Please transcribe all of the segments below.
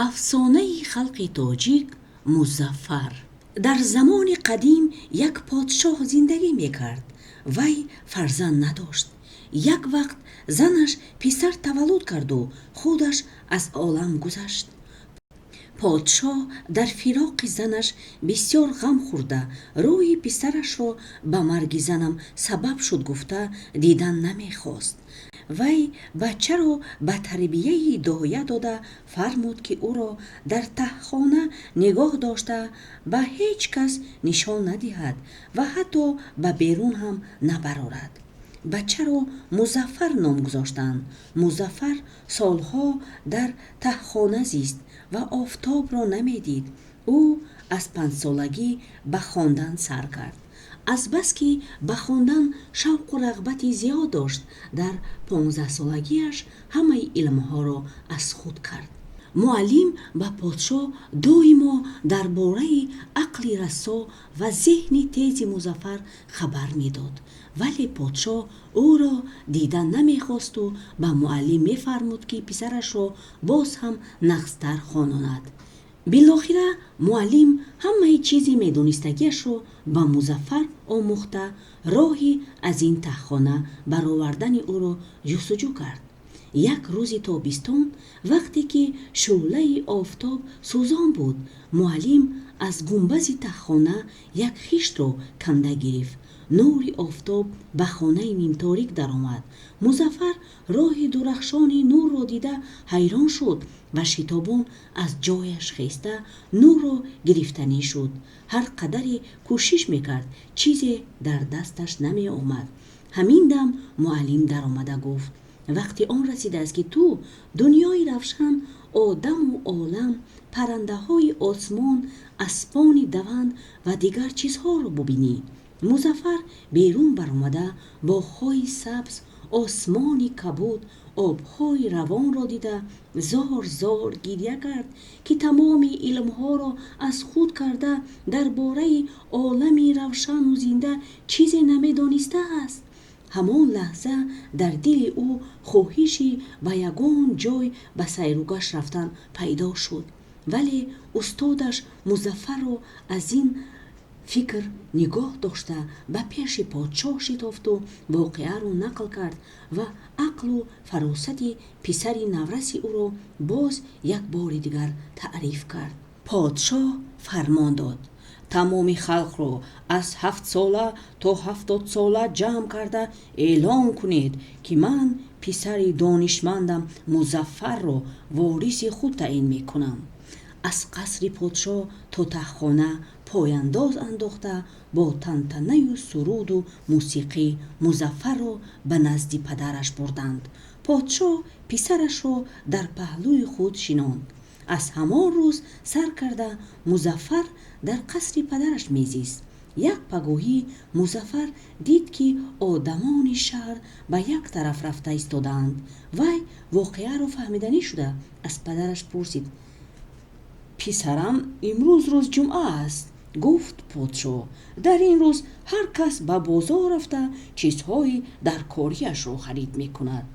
Афсонаи халқи тоҷик: Музаффар. Дар замони қадим як подшоҳ зиндагӣ мекард. Вай фарзанд надошт. Як вақт занаш писар таваллуд карду худаш аз олам гузашт. Подшоҳ дар фироқи занаш бисёр ғам хӯрда, рӯи писарашро ба марги занам сабаб шуд гуфта, дидан намехост. Вай бачаро ба тарбияи доя дода, фармуд, ки ӯро дар таҳхона нигоҳ дошта, ба ҳеҷ кас нишон надиҳад ва ҳатто ба берун ҳам набарорад. Бачаро Музаффар ном гузоштанд. Музаффар солҳо дар таҳхона зист ва офтобро намедид. Ӯ аз 5-солагӣ ба хондан сар кард. Азбаски ба хондан шавқу рағбати зиёд дошт, дар 15-солагиаш ҳамаи илмҳоро аз худ кард. Муаллим ба подшоҳ доимо дар бораи ақли расо ва зеҳни тези Музаффар хабар медод. Вале подшоҳ ӯро дидан намехосту ба муаллим мефармуд, ки писарашро боз ҳам нағзтар хононад. Билохира муаллим ҳамаи чизи медонистагиашро ба Музаффар омӯхта, роҳи аз ин таҳхона баровардани ӯро ҷустуҷӯ кард. Як рӯзи тобистон, вақте ки шӯълаи офтоб сӯзон буд, муаллим аз гумбази таҳхона як хиштро канда гирифт. Нури офтоб ба хонаи нимторик даромад. Музаффар роҳи дурахшони нурро дида, ҳайрон шуд ва шитобон аз ҷояш хеста, нурро гирифтанӣ шуд. Ҳар қадаре кӯшиш мекард, чизе дар дасташ намеомад. Ҳамин дам муаллим даромада гуфт: «Вақти он расидааст, ки ту дунёи равшан, одаму олам, паррандаҳои осмон, аспони даванд ва дигар чизҳоро бубинӣ». Музаффар берун баромада, боғҳои сабз, осмони кабуд, обҳои равонро дида, зор зор гиря кард, ки тамоми илмҳоро аз худ карда, дар бораи олами равшану зинда чизе намедонистааст. Ҳамон лаҳза дар дили ӯ хоҳиши ба ягон ҷой ба сайругашт рафтан пайдо шуд. Вале устодаш Музаффарро аз ин фикр нигоҳ дошта, ба пеши подшоҳ шитофту воқеаро нақл кард ва ақлу фаросати писари навраси ӯро боз як бори дигар таъриф кард. Подшоҳ фармон дод: «Тамоми халқро аз 7-сола то 70-сола ҷамъ карда, эълон кунед, ки ман писари донишмандам Музаффарро вориси худ таъин мекунам». Аз қасри подшоҳ то таҳхона пояндоз андохта, бо тантанаю суруду мусиқӣ Музаффарро ба назди падараш бурданд. Подшоҳ писарашро дар паҳлӯи худ шинонд. Аз ҳамон рӯз сар карда, Музаффар дар қасри падараш мезист. Як пагоҳӣ Музаффар дид, ки одамони шаҳр ба як тараф рафта истодаанд. Вай воқеаро фаҳмиданӣ шуда, аз падараш пурсид. «Писарам, имрӯз рӯз ҷумъа аст, — гуфт подшоҳ. — Дар ин рӯз ҳар кас ба бозор рафта, чизҳои даркориашро харид мекунад».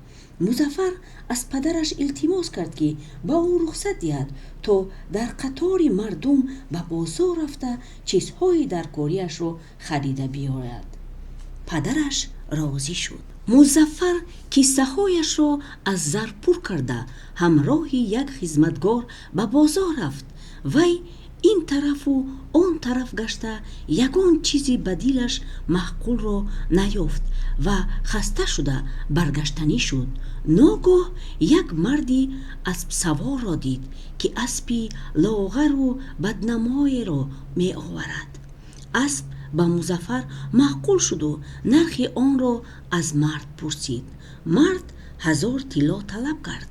Музаффар аз падараш илтимос кард, ки ба ӯ рухсат диҳад, то дар қатори мардум ба бозор рафта, чизҳои даркориашро харида биёяд. Падараш розӣ шуд. Музаффар киссаҳояшро аз зар пур карда, ҳамроҳи як хизматгор ба бозор рафт. Вай ин тарафу он тараф гашта, ягон чизи ба дилаш маъқулро наёфт ва хаста шуда, баргаштанӣ шуд. Ногоҳ як марди аспсаворро дид, ки аспи лоғару баднамоеро меоварад. Асп ба Музаффар маъқул шуду нархи онро аз мард пурсид. Мард 1000 тилло талаб кард.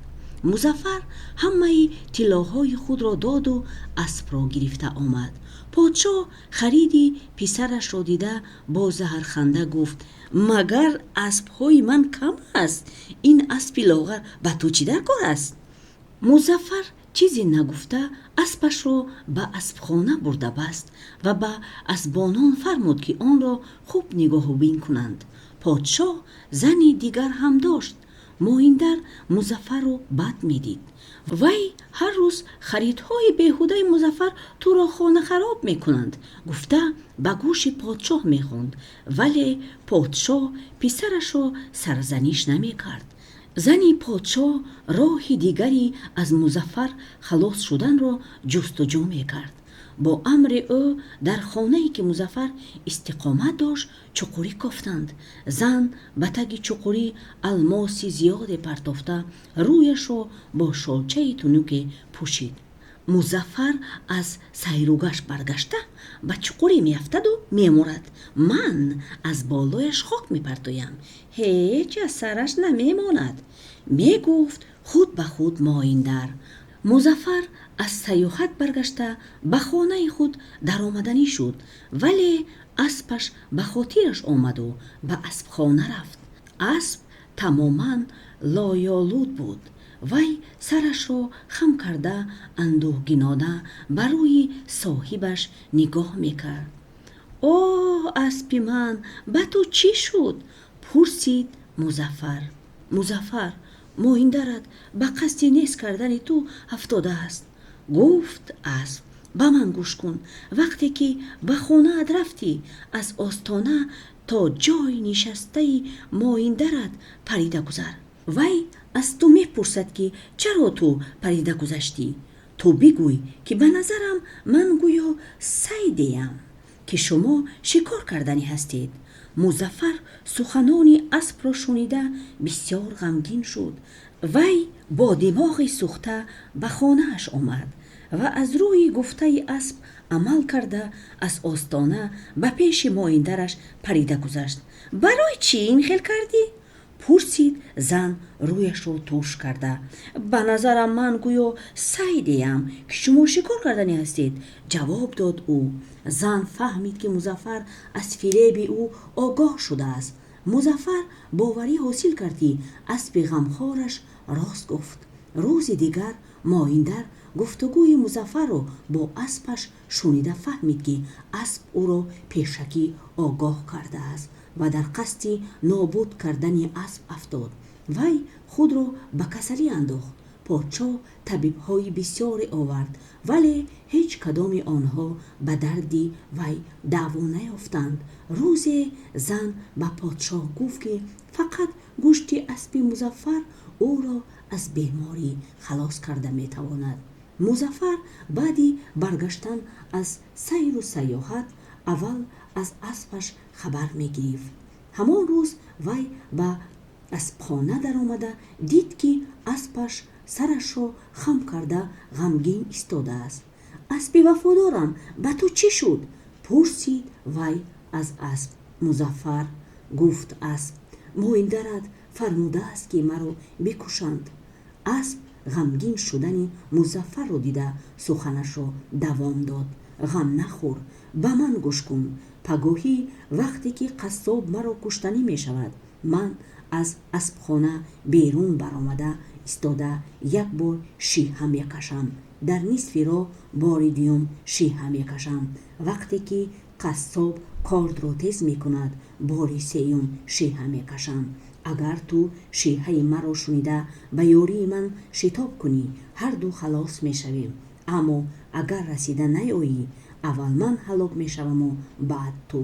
Музаффар ҳамаи тиллоҳои худро доду аспро гирифта омад. Подшоҳ хариди писарашро дида, бо заҳрханда гуфт: «Магар аспҳои ман кам аст? Ин аспи лоғар ба ту чӣ дар кор аст?» Музаффар чизе нагуфта, аспашро ба аспхона бурда баст ва ба асбонон фармуд, ки онро хуб нигоҳубин кунанд. Подшоҳ зани дигар ҳам дошт. Моиндар Музаффарро бад медид. Вай ҳар рӯз харидҳои беҳудаи Музаффар туро хонахароб мекунанд, гуфта, ба гӯши подшоҳ мехонд. Вале подшоҳ писарашро сарзаниш намекард. Зани подшоҳ роҳи дигари аз Музаффар халос шуданро ҷустуҷӯ мекард. Бо амри ӯ дар хонае, ки Музаффар истиқомат дошт, чуқурӣ кофтанд. Зан ба таги чуқурӣ алмоси зиёде партофта, рӯяшро бо шолчаи тунуке пӯшид. Музаффар аз сайругашт баргашта, ба чуқурӣ меафтаду мемирад. Ман аз болояш хок мепартоям, ҳеҷ аз сараш намемонад, мегуфт худ ба худ Моиндар. Музаффар аз сайёҳат баргашта, ба хонаи худ даромаданӣ шуд, вале аспаш ба хотираш омаду ба аспхона рафт. Асп тамоман лойолуд буд. Вай сарашро хам карда, андӯҳгинона ба рӯи соҳибаш нигоҳ мекард. Оҳ, аспи ман, ба ту чӣ шуд? Пурсид Музаффар. Музаффар, моиндарат ба қасди нест кардани ту афтодааст, гуфт асп. Ба ман гӯш кун. Вақте ки ба хонаат рафтӣ, аз остона то ҷойи нишастаи моиндарат парида гузар. Вай аз ту мепурсад, ки чаро ту парида гузаштӣ. Ту бигӯй, ки ба назарам ман гӯё сайдеам, ки шумо шикор кардани ҳастед. Музаффар суханони аспро шунида бисёр ғамгин шуд. Вай бо димоғи сӯхта ба хонааш омад ва аз рӯи гуфтаи асп амал карда, аз остона ба пеши моиндараш парида гузашт. Барои чӣ ин хел кардӣ? Пурсид зан рӯяшро турш карда. Ба назарам ман гӯё сайдеам, ки шумо шикор кардани ҳастед, ҷавоб дод ӯ. Зан фаҳмид, ки Музаффар аз фиреби ӯ огоҳ шудааст. Музаффар боварӣ ҳосил кард, ки аспи ғамхораш рост гуфт. Рӯзи дигар Моиндар гуфтугӯи Музаффарро бо аспаш шунида фаҳмид, ки асп ӯро пешакӣ огоҳ кардааст ва дар қасди нобуд кардани асп афтод. Вай худро ба касалӣ андохт. Подшоҳ табибҳои бисёре овард, вале ҳеҷ кадоми онҳо ба дарди вай даво наёфтанд. Рӯзе зан ба подшоҳ гуфт, ки фақат гӯшти аспи Музаффар ӯро аз беморӣ халос карда метавонад. Музаффар баъди баргаштан аз сайру сайёҳат аввал аз аспаш хабар мегирифт. Ҳамон рӯз вай ба аспхона даромада дид, ки аспаш сарашро хам карда ғамгин истодааст. Аспи вафодорам, ба ту чӣ шуд? Пурсид вай аз асп. Музаффар, гуфт асп, моиндарат фармудааст, ки маро бикушанд. Асп ғамгин шудани Музаффарро дида, суханашро давом дод. Ғам нахӯр, ба ман гӯш кун. Пагоҳӣ вақте ки қассоб маро куштанӣ мешавад, ман аз аспхона берун баромада истода, як бор шиҳа мекашам. Дар нисфи роҳ бори дуюм шиҳа мекашам. Вақте ки қассоб кордро тез мекунад, бори сеюм шиҳа мекашам. Агар ту шиҳаи маро шунида, ба ёрии ман шитоб кунӣ, ҳарду халос мешавем. Аммо агар расида наёӣ, аввал ман ҳалок мешаваму баъд ту.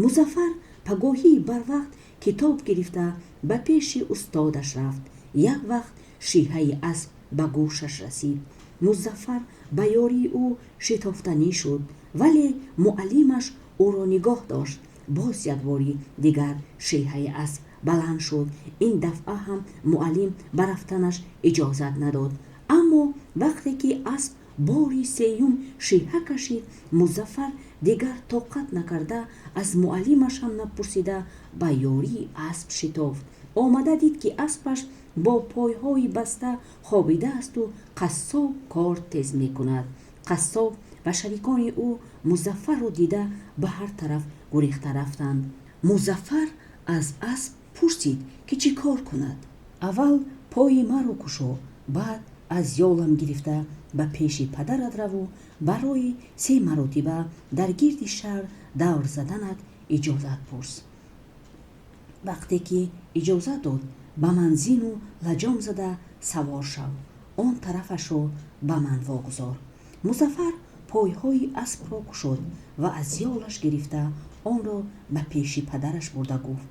Музаффар пагоҳии барвақт китоб гирифта, ба пеши устодаш рафт. Як вақт шиҳаи асп ба гӯшаш расид. Музаффар ба ёрии ӯ шитофтанӣ шуд, вале муаллимаш ӯро нигоҳ дошт. Боз як бори дигар шиҳаи асп баланд шуд. Ин дафъа ҳам муаллим ба рафтанаш иҷозат надод. Аммо вақте ки асп бори сеюм шиҳа кашид, Музаффар дигар тоқат накарда, аз муаллимаш ҳам напурсида, ба ёрии асп шитофт. Омада дид, ки аспаш бо пойҳои баста хобидаасту қассоб кор тез мекунад. Қассоб ва шарикони ӯ Музаффарро дида, ба ҳар тараф гурехта рафтанд. Музаффар аз асп пурсид, ки чӣ кор кунад. Аввал пои маро кушо, баъд аз ёлам гирифта ба пеши падарат раву барои се маротиба дар гирди шаҳр давр заданат иҷозат пурс. Вақте ки иҷозат дод, Ба ман зину лаҷом зада савор шав. Он тарафашро ба ман вогузор. Музаффар пойҳои аспро кушод ва аз ёлаш гирифта онро ба пеши падараш бурда гуфт: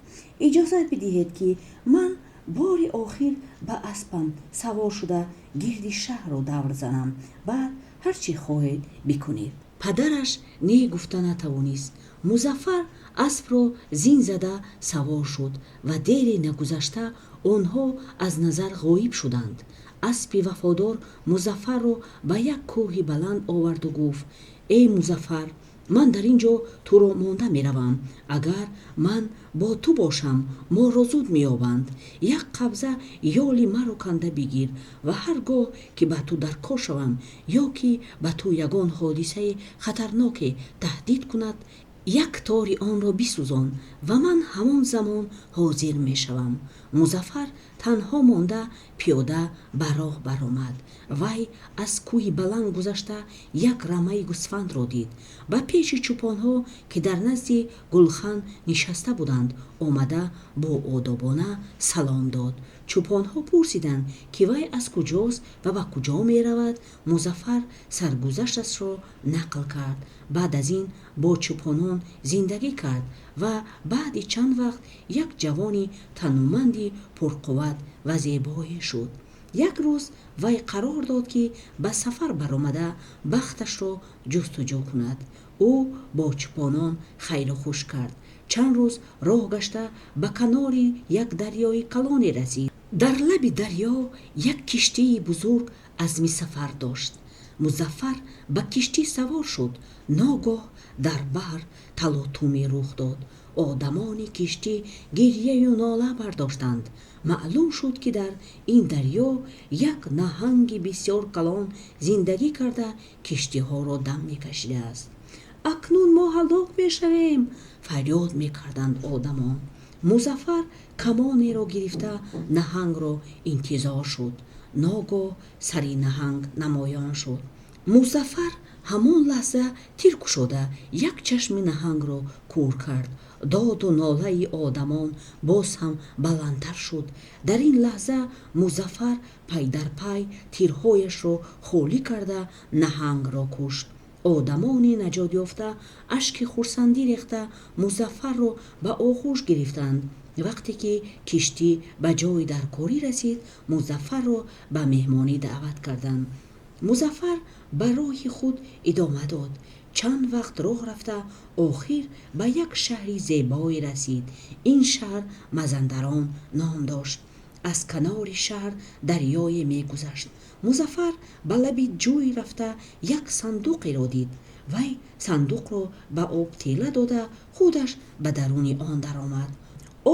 "Иҷозат бидиҳед, ки ман бори охир ба аспам савор шуда, гирди шаҳрро давр занам. Баъд ҳар чи хоҳед бикунед." Падараш не гуфта натавонист. Музаффар аспро зин зада савор шуд ва дере нагузашта онҳо аз назар ғоиб шуданд. Аспи вафодор Музаффарро ба як кӯҳи баланд оварду гуфт: "Эй Музаффар, ман дар ин ҷо туро монда меравам. Агар ман бо ту бошам, моро зуд меёбанд. Як қабза ёли маро канда бигир ва ҳар гоҳ ки ба ту даркор шавам ё ки ба ту ягон ҳодисаи хатарноке таҳдид кунад, як тори онро бисӯзон ва ман ҳамон замон ҳозир мешавам." Музаффар танҳо монда, пиёда ба роҳ баромад. Вай аз кӯҳи баланд гузашта, як рамаи гусфандро дид. Ба пеши чӯпонҳо, ки дар назди гулхан нишаста буданд, омада, боодобона салом дод. Чӯпонҳо пурсиданд, ки вай аз куҷост ва ба куҷо меравад. Музаффар саргузашташро нақл кард. Баъд аз ин бо чӯпонон зиндагӣ кард ва баъди чанд вақт як ҷавони тануманди пурқувват ва зебое шуд. Як рӯз вай қарор дод, ки ба сафар баромада, бахташро ҷустуҷӯ кунад. Ӯ бо чӯпонон хайру хуш кард. Чанд рӯз роҳ гашта, ба канори як дарёи калоне расид. Дар лаби дарё як киштии бузург азми сафар дошт. Музаффар ба киштӣ савор шуд. Ногоҳ дар баҳр талотуме рух дод. Одамони киштӣ гиряю нола бардоштанд. Маълум шуд, ки дар ин дарё як наҳанги бисёр калон зиндагӣ карда, киштиҳоро дам мекашидааст. "Акнун мо ҳалок мешавем", фарёд мекарданд одамон. Музаффар камонеро гирифта, наҳангро интизор шуд. Ногоҳ сари наҳанг намоён шуд. Музаффар ҳамон лаҳза тир кушода, як чашми наҳангро кӯр кард. Доду нолаи одамон боз ҳам баландтар шуд. Дар ин лаҳза Музаффар пай дар пай тирҳояшро холӣ карда, наҳангро кушт. Одамони наҷотёфта ашки хурсандӣ рехта, Музаффарро ба оғӯш гирифтанд. Вақте ки киштӣ ба ҷойи даркорӣ расид, Музаффарро ба меҳмонӣ даъват карданд. Музаффар ба роҳи худ идома дод. Чанд вақт роҳ рафта, охир ба як шаҳри зебое расид. Ин шаҳр Мазандарон ном дошт. Аз канори шаҳр дарёе мегузашт. Музаффар ба лаби ҷӯй рафта, як сандуқеро дид. Вай сандуқро ба об тела дода, худаш ба даруни он даромад.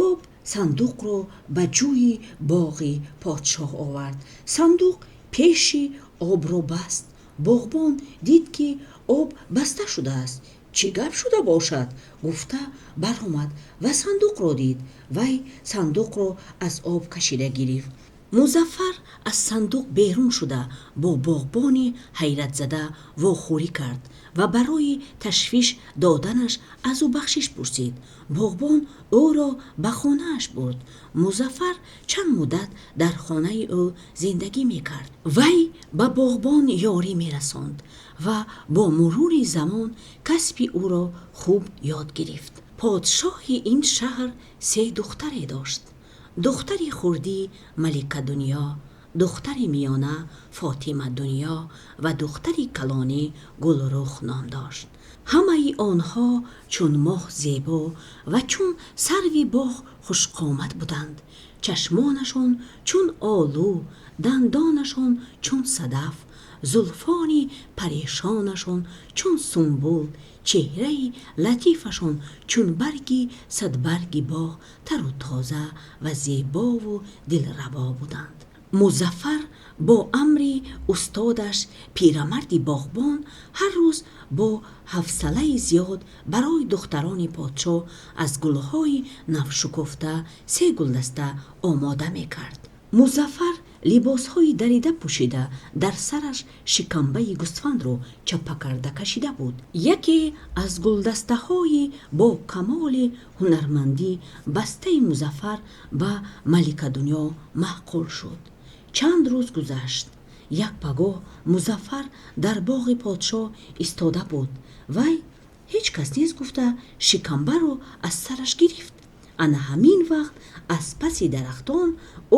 Об сандуқро ба ҷӯи боғи подшоҳ овард. Сандуқ пеши обро баст. Боғбон дид, ки об баста шудааст. Чӣ гап шуда бошад, гуфта баромад ва сандуқро дид. Вай сандуқро аз об кашида гирифт. Музаффар аз сандуқ берун шуда, бо боғбони ҳайратзада вохӯрӣ кард ва барои ташвиш доданаш аз ӯ бахшиш пурсид. Боғбон ӯро ба хонааш бурд. Музаффар чанд муддат дар хонаи ӯ зиндагӣ мекард. Вай ба боғбон ёрӣ мерасонд ва бо мурури замон касби ӯро хуб ёд гирифт. Подшоҳи ин шаҳр се духтаре дошт. Духтари хурдӣ Маликадунё, духтари миёна Фотимадунё ва духтари калонӣ Гулрух ном дошт. Ҳамаи онҳо чун моҳ зебо ва чун сарви боғ хушқомат буданд. Чашмонашон чун олу, дандонашон чун садаф, зулфони парешонашон чун сумбул, чеҳраи латифашон чун барги садбарги боғ тару тоза ва зебову дилрабо буданд. Музаффар бо амри устодаш, пирамарди боғбон, ҳар рӯз бо ҳавсалаи зиёд барои духтарони подшоҳ аз гулҳои навшукуфта се гулдаста омода мекард. Музаффар Либосҳои дарида пӯшида, дар сараш шикамбаи гусфандро чаппа карда кашида буд. Яке аз гулдастаҳои бо камоли ҳунармандӣ бастаи Музаффар ба Маликадунё маъқул шуд. Чанд рӯз гузашт. Як пагоҳ Музаффар дар боғи подшоҳ истода буд. Вай ҳеҷ кас нест гуфта, шикамбаро аз сараш гирифт. Ана ҳамин вақт аз паси дарахтон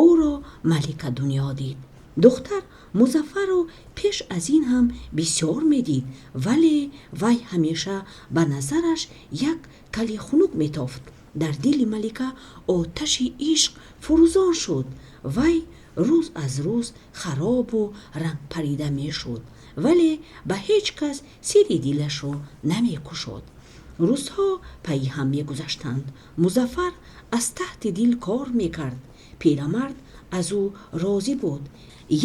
ӯро Маликадунё дид. Духтар Музаффарро пеш аз ин ҳам бисёр медид, вале вай ҳамеша ба назараш як кали хунук метофт. Дар дили малика оташи ишқ фурӯзон шуд. Вай рӯз аз рӯз харобу рангпарида мешуд, вале ба ҳеҷ кас сири дилашро намекушод. Рӯзҳо пайи ҳам мегузаштанд. Музаффар аз таҳти дил кор мекард. Пирамард аз ӯ розӣ буд.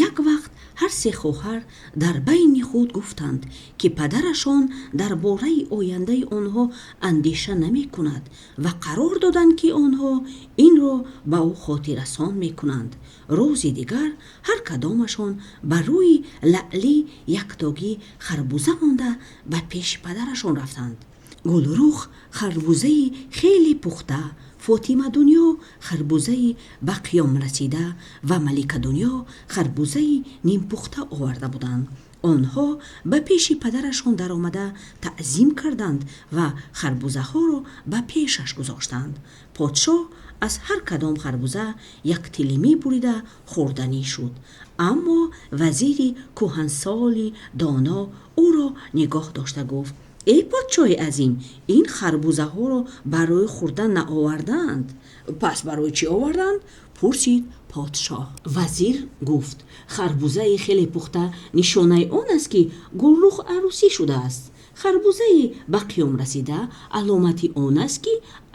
Як вақт ҳар се хоҳар дар байни худ гуфтанд, ки падарашон дар бораи ояндаи онҳо андеша намекунад, ва қарор доданд, ки онҳо инро ба ӯ хотиррасон мекунанд. Рӯзи дигар ҳар кадомашон ба рӯи лаъли яктогӣ харбуза монда, ба пеши падарашон рафтанд. Гулрух харбузаи хеле пухта, Фотимадунё харбузаи ба қиём расида ва Маликадунё харбузаи нимпухта оварда буданд. Онҳо ба пеши падарашон даромада таъзим карданд ва харбузаҳоро ба пешаш гузоштанд. Подшоҳ аз ҳар кадом харбуза як тилимӣ бурида хӯрданӣ шуд. Аммо вазири кӯҳансоли доно ӯро нигоҳ дошта гуфт: «Эй подшоҳи азим, ин харбузаҳоро барои хӯрдан наовардаанд». «Пас барои чӣ оварданд?» — пурсид подшоҳ. Вазир гуфт: «Харбузаи хеле пухта нишонаи он аст, ки Гулрух арӯсӣ шудааст. Харбузаи ба қиём расида аломати он аст, ки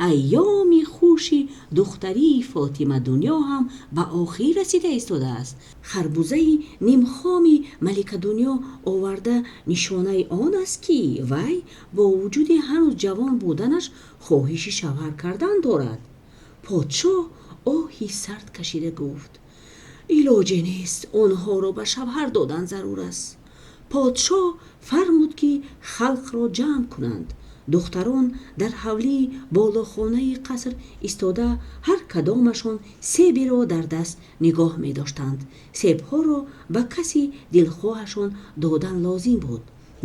айёми хуши духтарии Фотимадунё ҳам ба охир расида истодааст. Харбузаи нимхоми Маликадунё оварда нишонаи он аст, ки вай бо вуҷуди ҳанӯз ҷавон буданаш хоҳиши шавҳар кардан дорад». Подшоҳ оҳи сард кашида гуфт: «Илоҷе нест, онҳоро ба шавҳар додан зарур аст». Подшоҳ фармуд, ки халқро ҷамъ кунанд. Духтарон дар ҳавлии болохонаи қаср истода, ҳар кадомашон себеро дар даст нигоҳ медоштанд. Себҳоро ба каси дилхоҳашон додан лозим буд.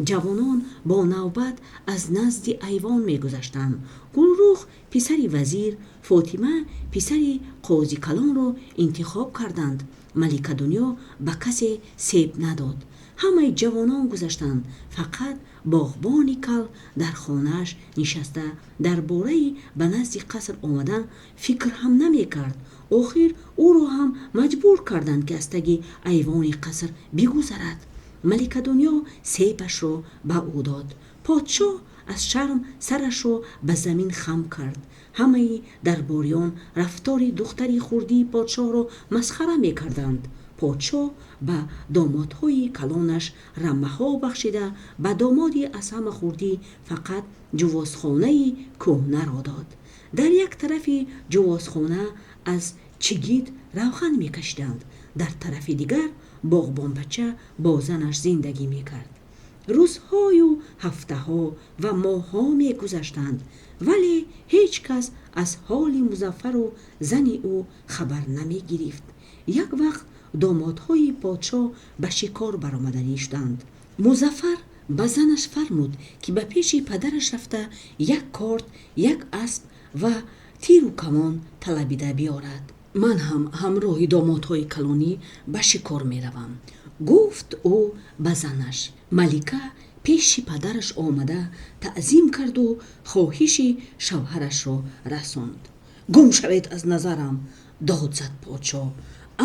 Ҷавонон бо навбат аз назди айвон мегузаштанд. Гулрух писари вазир, Фотима писари қозикалонро интихоб карданд. Маликадунё ба касе себ надод. Ҳамаи ҷавонон гузаштанд. Фақат боғбони кал дар хонааш нишаста, дар бораи ба назди қаср омадан фикр ҳам намекард. Охир ӯро ҳам маҷбур карданд, ки аз таги айвони қаср бигузарад. Маликадунё себашро ба ӯ дод. Подшоҳ аз шарм сарашро ба замин хам кард. Ҳамаи дарбориён рафтори духтари хурдии подшоҳро масхара мекарданд. Подшоҳ ба домодҳои калонаш рамаҳо бахшида, ба домоди аз ҳама хурдӣ фақат ҷувозхонаи кӯҳнаро дод. Дар як тарафи ҷувозхона аз чигит равған мекашиданд, дар тарафи дигар боғбонбача бо занаш зиндагӣ мекард. Рӯзҳою ҳафтаҳо ва моҳҳо мегузаштанд, вале ҳеҷ кас аз ҳоли Музаффару зани ӯ хабар намегирифт. Як вақт домодҳои подшоҳ ба шикор баромаданӣ шуданд. Музаффар ба занаш фармуд, ки ба пеши падараш рафта, як корд, як асп ва тиру камон талабида биёрад. «Ман ҳам ҳамроҳи домодҳои калонӣ ба шикор меравам», — гуфт ӯ ба занаш. Малика пеши падараш омада таъзим карду хоҳиши шавҳарашро расонд. «Гум шавед аз назарам!» — дод зад подшоҳ.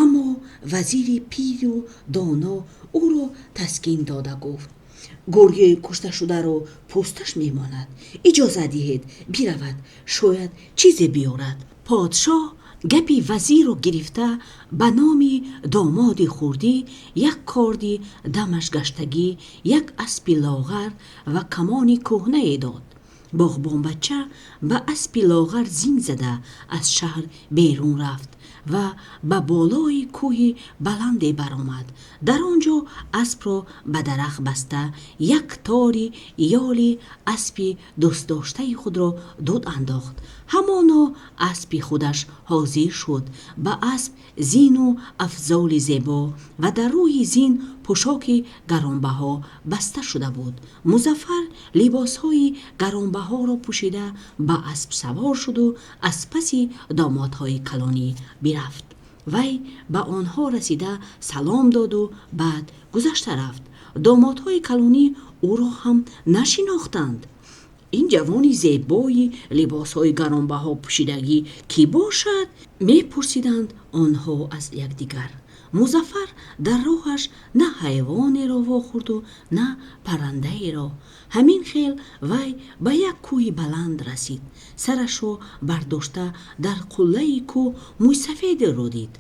Аммо вазири пиру доно ӯро таскин дода гуфт: «Гурги кушташударо пӯсташ мемонад. Иҷозат диҳед биравад, шояд чизе биёрад». Подшоҳ гапи вазирро гирифта, ба номи домоди хурдӣ як корди дамаш гаштагӣ, як аспи лоғар ва камони кӯҳнае дод. Боғбонбача ба аспи лоғар зин зада, аз шаҳр берун рафт. ва ба болои кӯҳи баланде баромад. Дар он ҷо аспро ба дарахт баста, як тори ёли аспи дӯстдоштаи худро дуд андохт. Ҳамон аспи худаш ҳозир шуд. Ба асп зину афзоли зебо ва дар рӯи зин пӯшоки гаронбаҳо баста шуда буд. Музаффар либосҳои гаронбаҳоро пӯшида, ба асп савор шуду аз паси домодҳои калонӣ бирафт. Вай ба онҳо расида салом доду баъд гузашта рафт. Домодҳои калонӣ ӯро ҳам нашинохтанд. «Ин ҷавони зебои либосҳои гаронбаҳо пӯшидагӣ кӣ бошад?» — мепурсиданд онҳо аз якдигар. Музаффар дар роҳаш на ҳайвонеро вохӯрду на паррандаеро. Ҳамин хел вай ба як кӯҳи баланд расид. Сарашро бардошта, дар қуллаи кӯҳ мӯйсафедеро дид.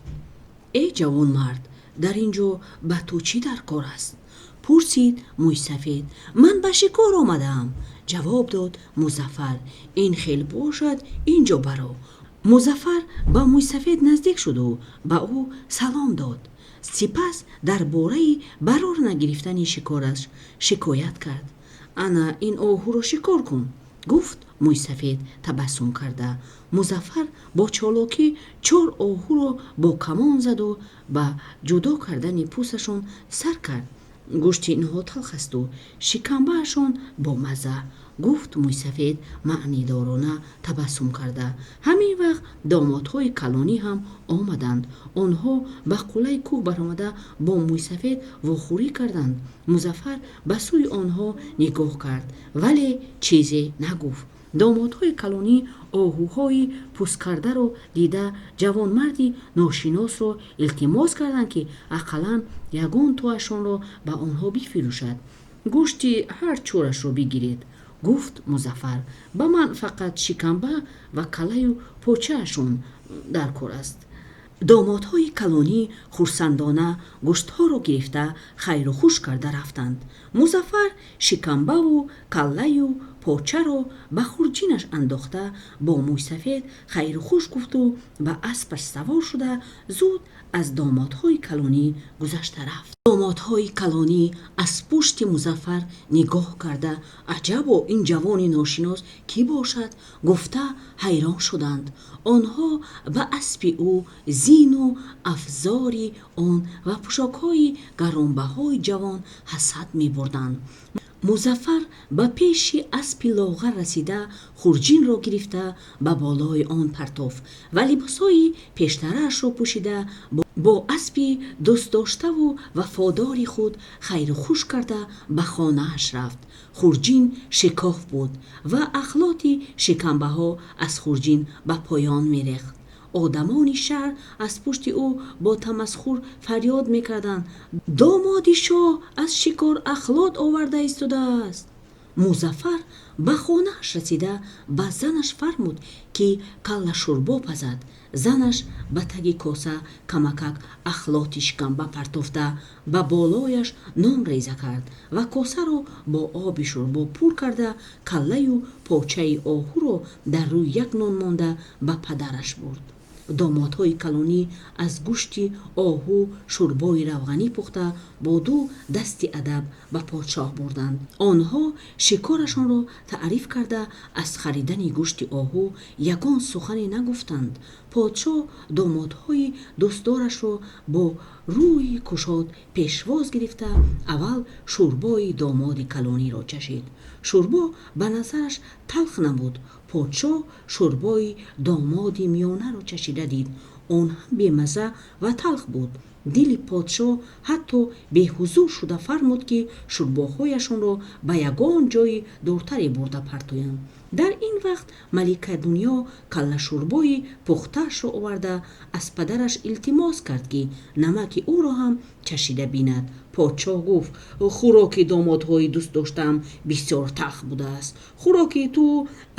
«Э, ҷавонмард, дар ин ҷо ба ту чӣ дар кор аст?» — пурсид мӯйсафед. «Ман ба шикор омадаам», — ҷавоб дод Музаффар. «Ин хел бошад, ин ҷо баро». Музаффар ба мӯйсафед наздик шуду ба ӯ салом дод. Сипас дар бораи барор нагирифтани шикораш шикоят кард. «Ана ин оҳуро шикор кун», — гуфт мӯйсафед табассум карда. Музаффар бо чолокӣ чор оҳуро бо камон заду ба ҷудо кардани пӯсташон сар кард. «Гӯшти инҳо талхасту шикамбаашон бомазза», — гуфт мӯйсафед маънидорона табассум карда. Ҳамин вақт домодҳои калонӣ ҳам омаданд. Онҳо ба қуллаи кӯҳ баромада, бо мӯйсафед вохӯрӣ карданд. Музаффар ба сӯи онҳо нигоҳ кард, вале чизе нагуфт. Домодҳои калонӣ оҳуҳои пӯсткардаро дида, ҷавонмарди ношиносро илтимос карданд, ки ақаллан ягон тоашонро ба онҳо бифурӯшад. «Гӯшти ҳар чорашро бигиред, — гуфт Музаффар. — Ба ман фақат шикамба ва каллаю почаашон дар кор аст». Домодҳои калонӣ хурсандона гӯштҳоро гирифта, хайру хуш карда рафтанд. Музаффар шикамбаву каллаю почаро ба хурҷинаш андохта, бо мӯйсафед хайру хуш гуфту ба аспаш савор шуда, зуд аз домодҳои калонӣ гузашта рафт. Домодҳои калонӣ аз пушти Музаффар нигоҳ карда, «Аҷабо, ин ҷавони ношинос кӣ бошад?» гуфта ҳайрон шуданд. Онҳо ба аспи ӯ, зину афзори он ва пӯшокҳои гаронбаҳои ҷавон ҳасад мебурданд. Музаффар ба пеши аспи лоғар расида, хурҷинро гирифта, ба болои он партофт ва либосҳои пештараашро пӯшида, бо аспи дӯстдоштаву вафодори худ хайру хуш карда, ба хонааш рафт. Хурҷин шикоф буд ва ахлоти шикамбаҳо аз хурҷин ба поён мерехт. Одамони шаҳр аз пушти ӯ бо тамасхур фарёд мекарданд: «Домоди шоҳ аз шикор ахлот оварда истодааст». Музаффар ба хонааш расида, ба занаш фармуд, ки каллашӯрбо пазад. Занаш ба таги коса камакак ахлоти шикамба партофта, ба болояш нон реза кард ва косаро бо оби шӯрбо пур карда, каллаю почаи оҳуро дар рӯи як нон монда, ба падараш бурд. Домодҳои калонӣ аз гӯшти оҳу шӯрбои равғанӣ пухта, бо ду дасти адаб ба подшоҳ бурданд. Онҳо шикорашонро таъриф карда, аз харидани гӯшти оҳу ягон сухане нагуфтанд. Подшоҳ домодҳои дӯстдорашро бо рӯи кушод пешвоз гирифта, аввал шӯрбои домоди калониро чашид. Шӯрбо ба назараш талх набуд. Подшоҳ шӯрбои домоди миёнаро чашида дид, он ҳам бемазза ва талх буд. Дили подшоҳ ҳатто беҳузур шуда, фармуд, ки шӯрбоҳояшонро ба ягон ҷойи дуртаре бурда партоянд. Дар ин вақт Маликаи Дунё каллашӯрбои пухтаашро оварда, аз падараш илтимос кард, ки намаки ӯро ҳам чашида бинад. Подшоҳ гуфт: «Хӯроки домодҳои дӯстдоштаам бисёр талх будааст. Хӯроки ту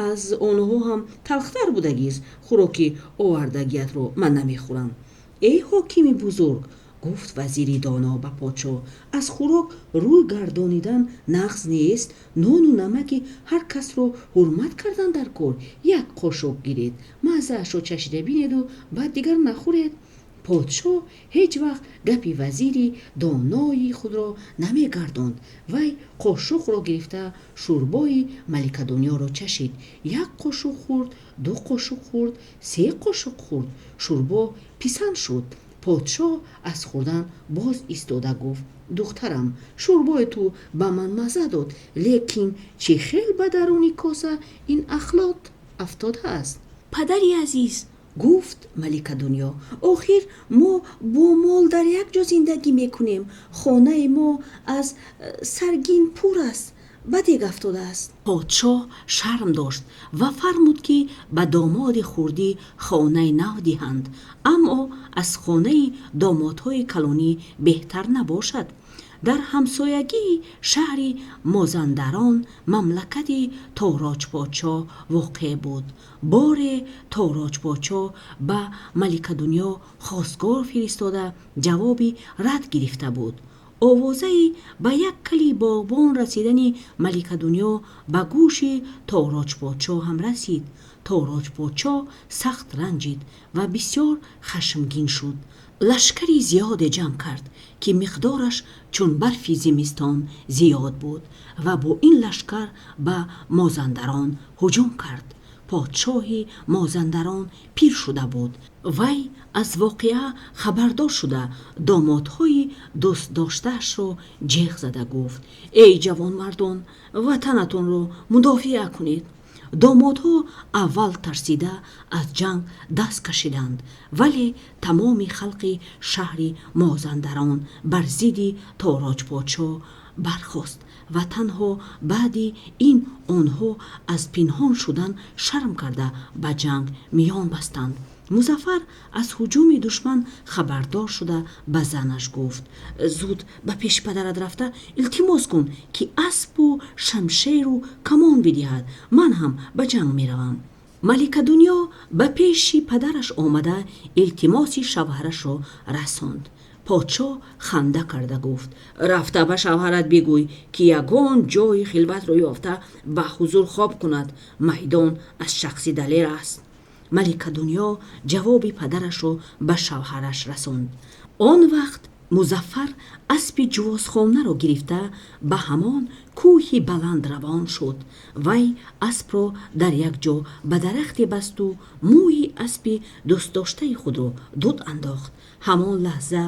аз онҳо ҳам талхтар будагист. Хӯроки овардагиятро ман намехӯрам». «Эй ҳокими бузург», — Гуфт вазири доно ба подшоҳ: «Аз хӯрок рӯй гардонидан нағз нест. Нону намаки ҳар касро ҳурмат кардан дар кор. Як қошуқ гиред, маззаашро чашида бинеду баъд дигар нахӯред». Подшоҳ ҳеҷ вақт гапи вазири донои худро намегардонд. Вай қошуқро гирифта, шӯрбои Маликадуняро чашид. Як қошуқ хӯрд, ду қошуқ хӯрд, се қошуқ хӯрд. Шӯрбо писанд шуд. Подшоҳ аз хӯрдан боз истода гуфт: «Духтарам, шӯрбои ту ба ман мазза дод, лекин чи хел ба даруни коса ин ахлот афтодааст?» «Падари азиз, — гуфт Маликадунё, — охир мо бо мол дар як ҷо зиндагӣ мекунем. Хонаи мо аз саргин пур аст, ба дег афтодааст». Подшоҳ шарм дошт ва фармуд, ки ба домоди хурдӣ хонаи нав диҳанд, аммо аз хонаи домодҳои калонӣ беҳтар набошад. Дар ҳамсоягии шаҳри Мозандарон мамлакати Тороҷподшоҳ воқеъ буд. Боре Тороҷподшоҳ ба Маликадунё хостгор фиристода, ҷавоби рад гирифта буд. Овозаи ба як кали боғбон расидани Маликадунё ба гӯши Тороҷподшоҳ ҳам расид. Тороҷподшоҳ сахт ранҷид ва бисёр хашмгин шуд. Лашкари зиёде ҷамъ кард, ки миқдораш чун барфи зимистон зиёд буд, ва бо ин лашкар ба Мозандарон ҳуҷум кард. Подшоҳи Мозандарон пир шуда буд. Вай аз воқеа хабардор шуда, домодҳои дӯстдоштаашро ҷеғ зада гуфт: «Эй ҷавонмардон, ватанатонро мудофиа кунед!» Домодҳо аввал тарсида аз ҷанг даст кашиданд, вале тамоми халқи шаҳри Мозандарон бар зидди Тороҷподшоҳ бархост ва танҳо баъди ин онҳо аз пинҳон шудан шарм карда, ба ҷанг миён бастанд. Музаффар аз ҳуҷуми душман хабардор шуда, ба занаш гуфт: «Зуд ба пеши падарат рафта илтимос кун, ки аспу шамшеру камон бидиҳад. Ман ҳам ба ҷанг меравам». Маликадунё ба пеши падараш омада, илтимоси шавҳарашро расонд. Подшоҳ ханда карда гуфт: «Рафта ба шавҳарат бигӯй, ки ягон ҷойи хилватро ёфта, ба ҳузур хоб кунад. Майдон аз шахси далер аст». Маликадунё ҷавоби падарашро ба шавҳараш расонд. Он вақт Музаффар аспи ҷувозхонаро гирифта, ба ҳамон кӯҳи баланд равон шуд. Вай аспро дар як ҷо ба дарахте басту мӯи аспи дӯстдоштаи худро дуд андохт. Ҳамон лаҳза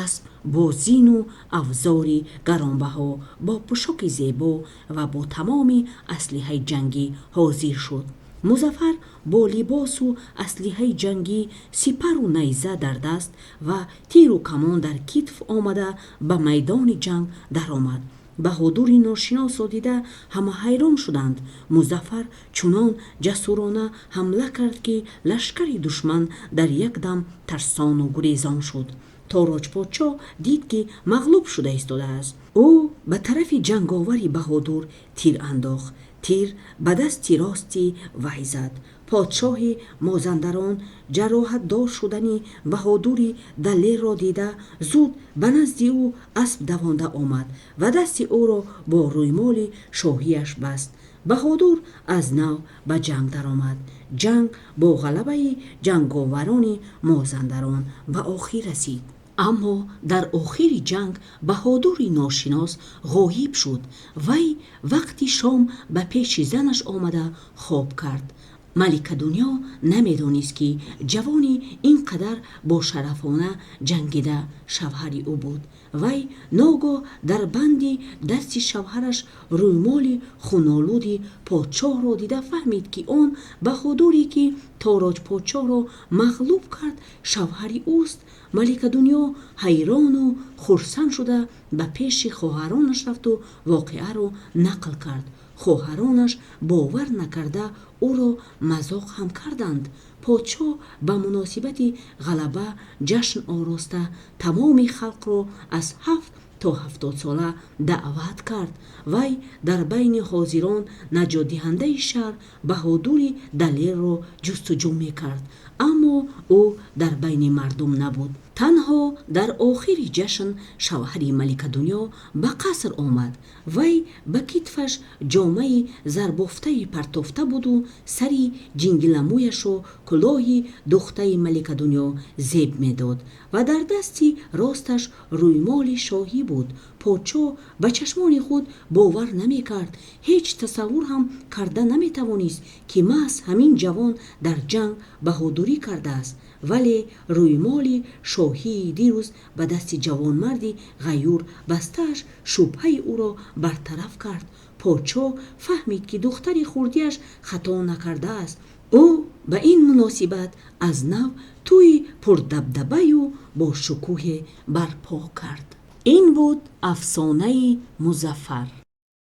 асп бо зину авзори гаронбаҳо, бо пӯшоки зебо ва бо тамоми аслиҳаи ҷангӣ ҳозир шуд. Музаффар бо либосу аслиҳаи ҷангӣ, сипару найза дар даст ва тиру камон дар китф омада, ба майдони ҷанг даромад. Баҳодури ношиносро дида, ҳама ҳайрон шуданд. Музаффар чунон ҷасурона ҳамла кард, ки лашкари душман дар як дам тарсону гурезон шуд. Тороҷподшоҳ дид, ки мағлуб шуда истодааст. Ӯ ба тарафи ҷанговари баҳодур тир андохт. Тир ба дасти рости вай зад. Подшоҳи Мозандарон ҷароҳатдор шудани баҳодури далерро дида, зуд ба назди ӯ асп давонда омад ва дасти ӯро бо рӯймоли шоҳияш баст. Баҳодур аз нав ба ҷанг даромад. Ҷанг бо ғалабаи ҷанговарони Мозандарон ба охир расид. Аммо дар охири ҷанг баҳодури ношинос ғоиб шуд. Вай вақти шом ба пеши занаш омада хоб кард. Маликадунё намедонист, ки ҷавони ин қадар бошарафона ҷангида шавҳари ӯ буд. Вай ногоҳ дар банди дасти шавҳараш рӯймоли хунолуди подшоҳро дида фаҳмид, ки он баҳодуре, ки Тороҷподшоҳро мағлуб кард, шавҳари ӯст. Маликадунё ҳайрону хурсанд шуда, ба пеши хоҳаронаш рафту воқеаро нақл кард. Хоҳаронаш бовар накарда, ӯро мазоқ ҳам карданд. Подшоҳ ба муносибати ғалаба ҷашн ороста, тамоми халқро аз ҳафт то 70сола даъват кард. Вай дар байни ҳозирон наҷотдиҳандаи шаҳр, баҳодури далерро ҷустуҷӯ мекард, аммо ӯ дар байни мардум набуд. Танҳо дар охири ҷашн шавҳари Маликадунё ба қаср омад. Вай ба китфаш ҷомаи зарбофтае партофта буду сари ҷингиламӯяшро кулоҳи духтаи Маликадунё зеб медод ва дар дасти росташ рӯймоли шоҳӣ буд. Подшоҳ ба чашмони худ бовар намекард. Ҳеҷ тасаввур ҳам карда наметавонист, ки маҳз ҳамин ҷавон дар ҷанг баҳодурӣ кардааст. Вале рӯймоли шоҳии дирӯз ба дасти ҷавонмарди ғайюр бастааш шубҳаи ӯро бартараф кард. Подшоҳ фаҳмид, ки духтари хурдиаш хато накардааст. Ӯ ба ин муносибат аз нав тӯйи пурдабдабаю бошукӯҳе барпо кард. Ин буд афсонаи Музаффар.